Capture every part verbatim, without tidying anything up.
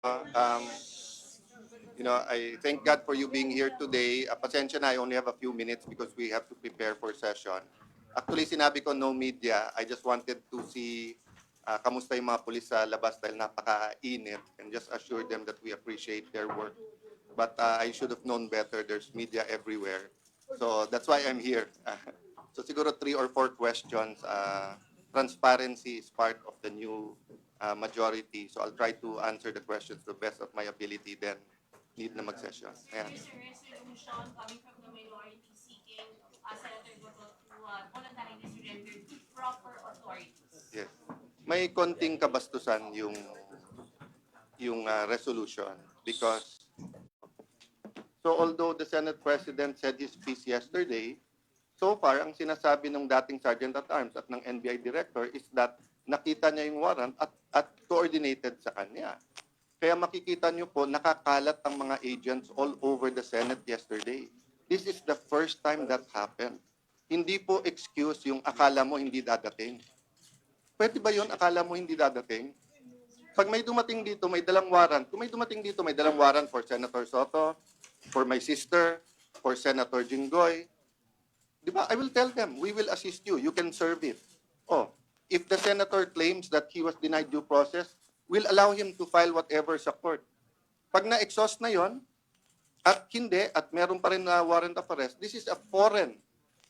Um, you know, I thank God for you being here today. Uh, pasensya na, I only have a few minutes because we have to prepare for session. Actually, sinabi ko no media. I just wanted to see uh, kamusta yung mga pulis sa labas dahil napakainit, and just assure them that we appreciate their work. But uh, I should have known better. There's media everywhere. So that's why I'm here. So siguro three or four questions. Uh, transparency is part of the new uh, majority. So I'll try to answer the questions to the best of my ability. Then need na mag-session. Ayan. Is there a resolution coming from the minority seeking uh, Senator Bato to uh, voluntarily surrender to proper authorities? Yes. May konting kabastusan yung yung uh, resolution because so although the Senate President said his piece yesterday, so far ang sinasabi ng dating Sergeant at Arms at ng N B I Director is that nakita niya yung warrant at, at coordinated sa kanya. Kaya makikita niyo po, nakakalat ang mga agents all over the Senate yesterday. This is the first time that happened. Hindi po excuse yung akala mo hindi dadating. Pwede ba yun? Akala mo hindi dadating? Pag may dumating dito, may dalang warrant. Kung may dumating dito, may dalang warrant for Senator Soto, for my sister, for Senator Jinggoy. Di ba? I will tell them, we will assist you. You can serve it. Oh, if the senator claims that he was denied due process, we'll allow him to file whatever sa court. Pag na-exhaust na yon, at hindi, at meron pa rin na warrant of arrest, this is a foreign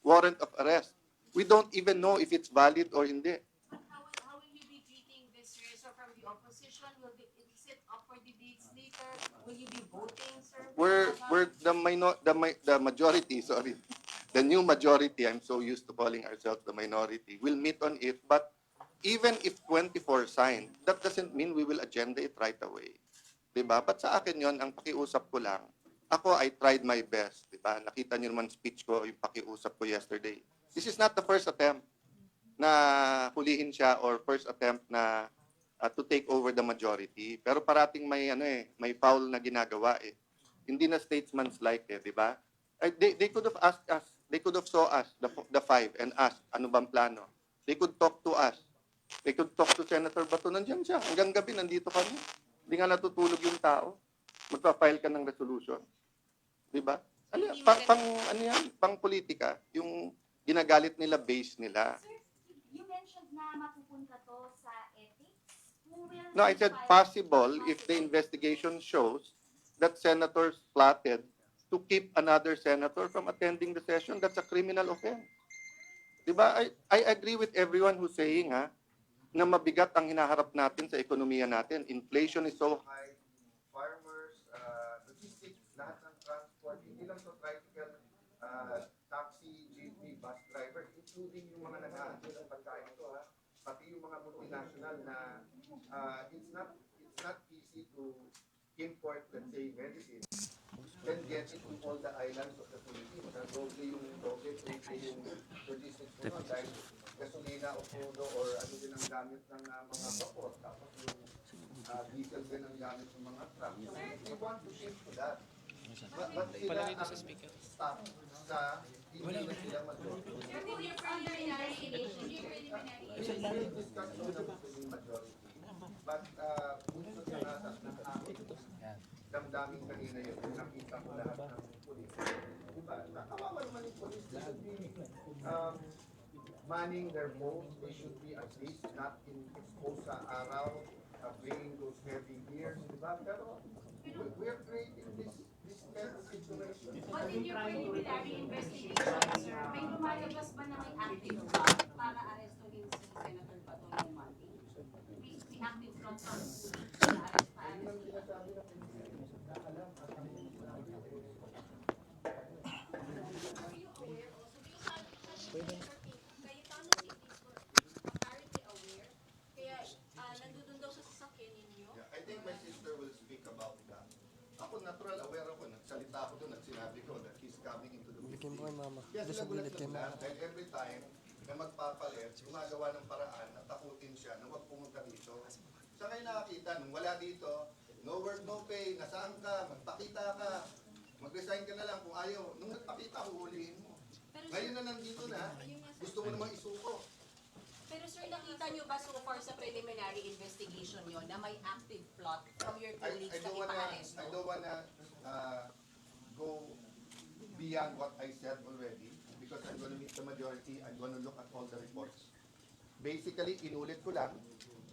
warrant of arrest. We don't even know if it's valid or hindi. But how will, how will you be treating this, sir? So from the opposition, will be, is it up for debates later? Will you be voting, sir? We're, we're the minor, the, mi- the majority, sorry. The new majority, I'm so used to calling ourselves the minority, will meet on it. But even if twenty-four signed, that doesn't mean we will agenda it right away. Di ba? But sa akin yon, ang pakiusap ko lang, ako, I tried my best. Di ba? Nakita niyo naman speech ko, yung pakiusap ko yesterday. This is not the first attempt na hulihin siya or first attempt na uh, to take over the majority. Pero parating may ano eh, may foul na ginagawa eh. Hindi na statesman's like eh, di ba? Eh, they, they could have asked us, they could have saw us, the, the five, and asked, ano bang plano? They could talk to us. They could talk to Senator Bato. Nandiyan siya. Hanggang gabi, nandito kami. Hindi nga natutulog yung tao. Magpa-file ka ng resolution. Di ba? Ano, yan? Pang, pang, ano yan? Pang politika. Yung ginagalit nila, base nila. Sir, you mentioned na mapupunta to sa ethics. Who will No, I said file possible if the investigation shows that senators plotted to keep another senator from attending the session. That's a criminal offense. Di ba? I, I agree with everyone who's saying ha, na mabigat ang hinaharap natin sa ekonomiya natin. Inflation is so high, farmers, uh, logistics, lahat ng transport, hindi lang sa tricycle, uh, taxi, jeepney, bus driver, including yung mga nag-aantay ng pagkain ito, ha? Pati yung mga multinational na uh, it's not it's not easy to import, let's say, medicine, then get it to all the islands of the Philippines. Ha? Doble yung, doble, triple yung logistics mo, no? Dahil gasolina o crudo or ano din ang gamit ng uh, mga vapor, tapos yung uh, diesel din ang gamit ng mga truck. So, we want to shift to that. But, but sila ang stop sa hindi na sila mag-, Sir, will you further investigation? Preliminary investigation. Discussion na with the majority. But uh, bunso sa nasa ng akin, damdamin kanina yun, nakita ko lahat ng pulis. Diba? Nakawawa naman yung pulis. They should be um, manning their post. They should be at least not in exposed sa araw, uh, bringing those heavy gears. Diba? Pero we, we are creating this, this kind of situation. But in your preliminary investigation, sir, may lumalabas ba na may active plot para arestuhin si Senator Bato on Monday? May, may active plot para arrest, para arrest. Are you aware also? Because sabi, sabi ni Senator Cayetano, si Isko, apparently aware. Kaya, ah, nandun daw sa sasakyan ninyo. Yeah, I think my sister will speak about that. Ako, natural, aware ako. Nagsalita ako doon at sinabi ko that he's coming into the Bigyan mo kay Philippines. Mama. Kaya Doon sila sa gulat gilid kay lang Mama. Dahil every time na magpapalit, gumagawa ng paraan na takutin siya na huwag pumunta dito. Sa ngayon nakakita, nung wala dito, no work, no pay, nasaan ka, magpakita ka, mag-resign ka na lang kung ayaw. Nung nagpakita, huhulihin mo. Pero Ngayon na nandito na, gusto mo namang isuko. Pero sir, nakita nyo ba so far sa preliminary investigation nyo na may active plot from your I, colleagues I na don't wanna, ipaaresto? I don't wanna uh, go beyond what I said already because I'm gonna meet the majority. I'm gonna look at all the reports. Basically, inulit ko lang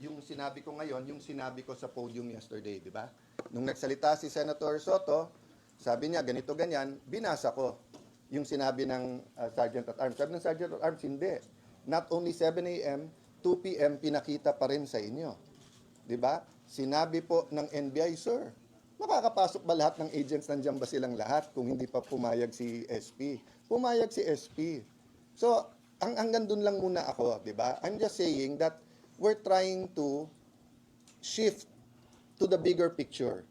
yung sinabi ko ngayon, yung sinabi ko sa podium yesterday, di ba? Nung nagsalita si Senator Soto, sabi niya, ganito, ganyan, binasa ko yung sinabi ng uh, Sergeant at Arms. Sabi ng Sergeant at Arms, hindi. Not only seven a m, two p m, pinakita pa rin sa inyo. Di ba? Sinabi po ng N B I, sir, makakapasok ba lahat ng agents? Nandiyan ba silang lahat kung hindi pa pumayag si S P? Pumayag si S P. So, ang hanggang dun lang muna ako, di ba? I'm just saying that we're trying to shift to the bigger picture,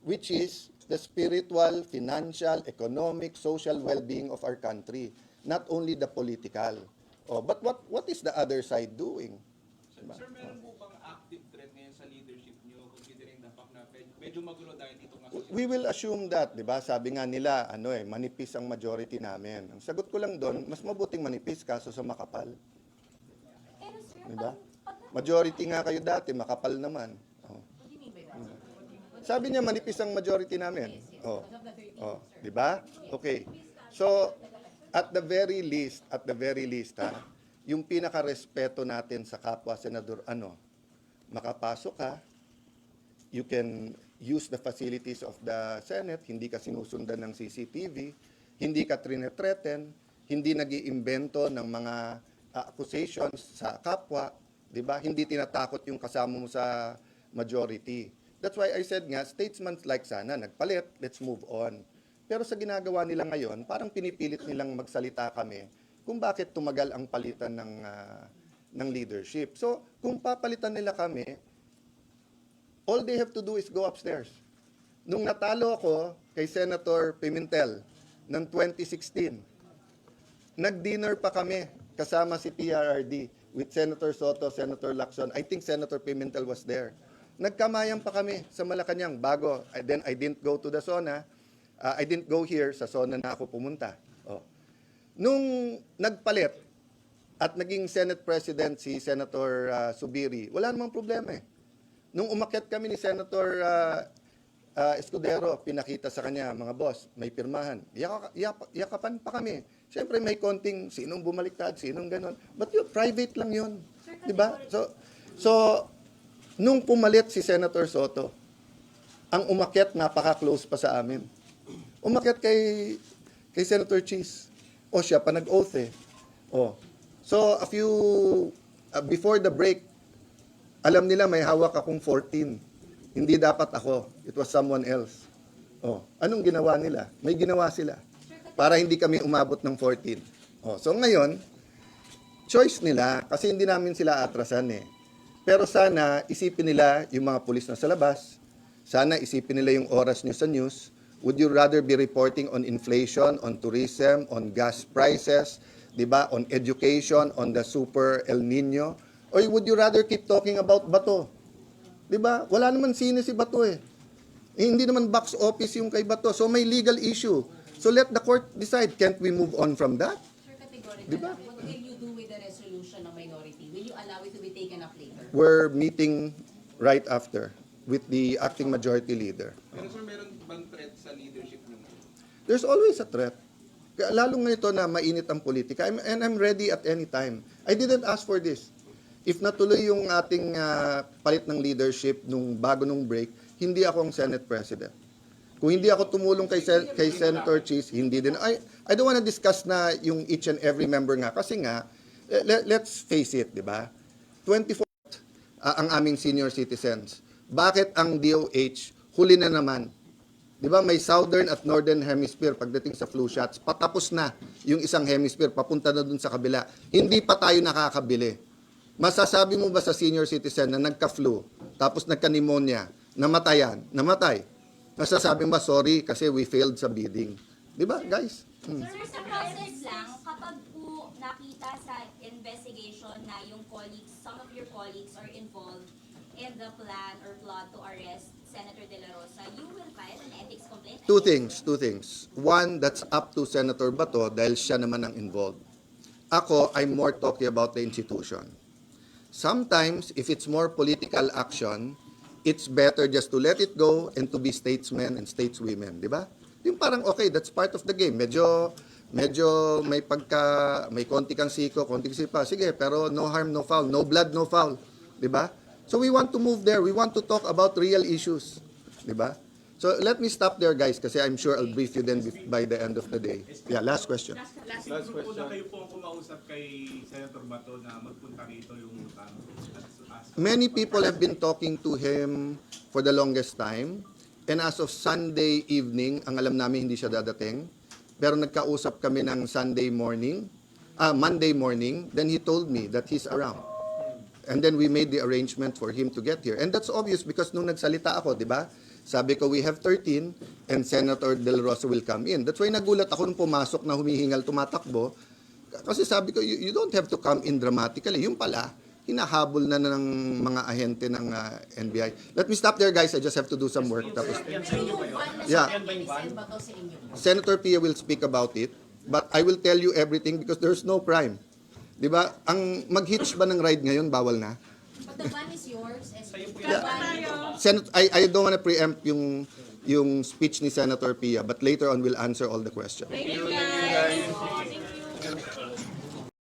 which is the spiritual, financial, economic, social well-being of our country, not only the political. Oh, but what what is the other side doing? Sir, sir, meron po bang active threat ngayon sa leadership nyo considering the fact na med- medyo magulo tayo dito nga sa We will assume that, di ba? Sabi nga nila, ano eh, manipis ang majority namin. Ang sagot ko lang doon, mas mabuting manipis kaso sa makapal. Pero sir, Di ba? pag, pag Majority nga kayo dati, makapal naman. Oh. What do you mean by that? Sabi niya, manipis ang majority namin. Oh. Oh, di ba? Okay. So, at the very least, at the very least, ha, yung pinakarespeto natin sa kapwa senador, ano, makapasok ka, you can use the facilities of the Senate, hindi ka sinusundan ng C C T V, hindi ka trinethreaten, hindi nag-iimbento ng mga ah, accusations sa kapwa, di ba? Hindi tinatakot yung kasama mo sa majority. That's why I said nga, statesman like sana, nagpalit, let's move on. Pero sa ginagawa nila ngayon, parang pinipilit nilang magsalita kami kung bakit tumagal ang palitan ng, ah, ng leadership. So, kung papalitan nila kami, all they have to do is go upstairs. Nung natalo ako kay Senator Pimentel ng twenty sixteen, nag-dinner pa kami kasama si P R R D with Senator Soto, Senator Lacson. I think Senator Pimentel was there. Nagkamayan pa kami sa Malacañang bago. I, then I didn't go to the SONA. Uh, I didn't go here. Sa SONA na ako pumunta. Oh. Nung nagpalit at naging Senate President si Senator uh, Subiri, wala namang problema eh. Nung umakyat kami ni Senator uh, uh, Escudero, pinakita sa kanya, mga boss, may pirmahan. Yaka, yap, yakapan pa kami. Siyempre may konting sinong bumaliktad, sinong ganon. But yun, private lang yun. Di ba? So, so, nung pumalit si Senator Soto, ang umakyat napaka-close pa sa amin. Umakyat kay kay Senator Cheese. O siya pa nag-oath eh. O. So, a few, uh, before the break, alam nila may hawak akong fourteen. Hindi dapat ako. It was someone else. O, anong ginawa nila? May ginawa sila. Para hindi kami umabot ng fourteen. O, so ngayon, choice nila kasi hindi namin sila atrasan eh. Pero sana isipin nila yung mga pulis na sa labas. Sana isipin nila yung oras nyo sa news. Would you rather be reporting on inflation, on tourism, on gas prices, di ba, on education, on the super El Nino? Or would you rather keep talking about Bato? Di ba? Wala naman sine si Bato eh. Eh, hindi naman box office yung kay Bato. So may legal issue. So let the court decide. Can't we move on from that? Sir, categorical Di ba? lang. What will you do with the resolution ng minority? Will you allow it to be taken up later? We're meeting right after with the acting majority leader. Pero sir, meron bang threat sa leadership nyo ngayon? There's always a threat. Kaya lalo ngayon ito na mainit ang politika. I'm, and I'm ready at any time. I didn't ask for this. If natuloy yung ating ah, palit ng leadership nung bago nung break, hindi ako ang Senate President. Kung hindi ako tumulong kay, Sen- kay Senator Cheese, hindi din. I, I don't wanna discuss na yung each and every member nga. Kasi nga, eh, let, let's face it, di ba? twenty-four ah, ang aming senior citizens. Bakit ang D O H huli na naman? Di ba may southern at northern hemisphere pagdating sa flu shots? Patapos na yung isang hemisphere, papunta na dun sa kabila. Hindi pa tayo nakakabili. Masasabi mo ba sa senior citizen na nagka-flu, tapos nagka-pneumonia, namatayan, namatay? Masasabi mo ba, "Sorry, kasi we failed sa bidding"? Di ba, guys? Hmm. Sir, sa process lang, kapag po nakita sa investigation na yung colleagues, some of your colleagues are involved in the plan or plot to arrest Senator De La Rosa, you will file an ethics complaint Two against things, them? Two things. One, that's up to Senator Bato dahil siya naman ang involved. Ako, I'm more talking about the institution. sometimes, if it's more political action, it's better just to let it go and to be statesmen and stateswomen, di ba? Yung parang, okay, that's part of the game. Medyo, medyo may pagka, may konti kang siko, konti kang sipa. Sige, pero no harm, no foul. No blood, no foul. Di ba? So we want to move there. We want to talk about real issues. Di ba? So let me stop there, guys, kasi I'm sure I'll brief you then bef- by the end of the day. Yeah, last question. Last Last group po na question. Kayo po ang kumausap kay Senator Bato na magpunta rito yung utang. Many people have been talking to him for the longest time. And as of Sunday evening, ang alam namin hindi siya dadating. Pero nagkausap kami ng Sunday morning, ah, Monday morning. Then he told me that he's around. And then we made the arrangement for him to get here. And that's obvious because nung nagsalita ako, di ba? Sabi ko, we have thirteen and Senator De La Rosa will come in. That's why nagulat ako nung pumasok na humihingal, tumatakbo. Kasi sabi ko, you, you don't have to come in dramatically. Yung pala, hinahabol na ng mga ahente ng ah, N B I. Let me stop there, guys. I just have to do some work. Tapos, Pero yung van na Yeah. sasakyan ni Sen Bato sa inyo. Senator Pia will speak about it, but I will tell you everything because there's no crime. Di ba? Ang mag-hitch ba ng ride ngayon, bawal na? But the van is yours and Sa'yo po the yan. van Sen- I, I don't want to preempt yung yung speech ni Senator Pia, but later on we'll answer all the questions. Thank you, guys.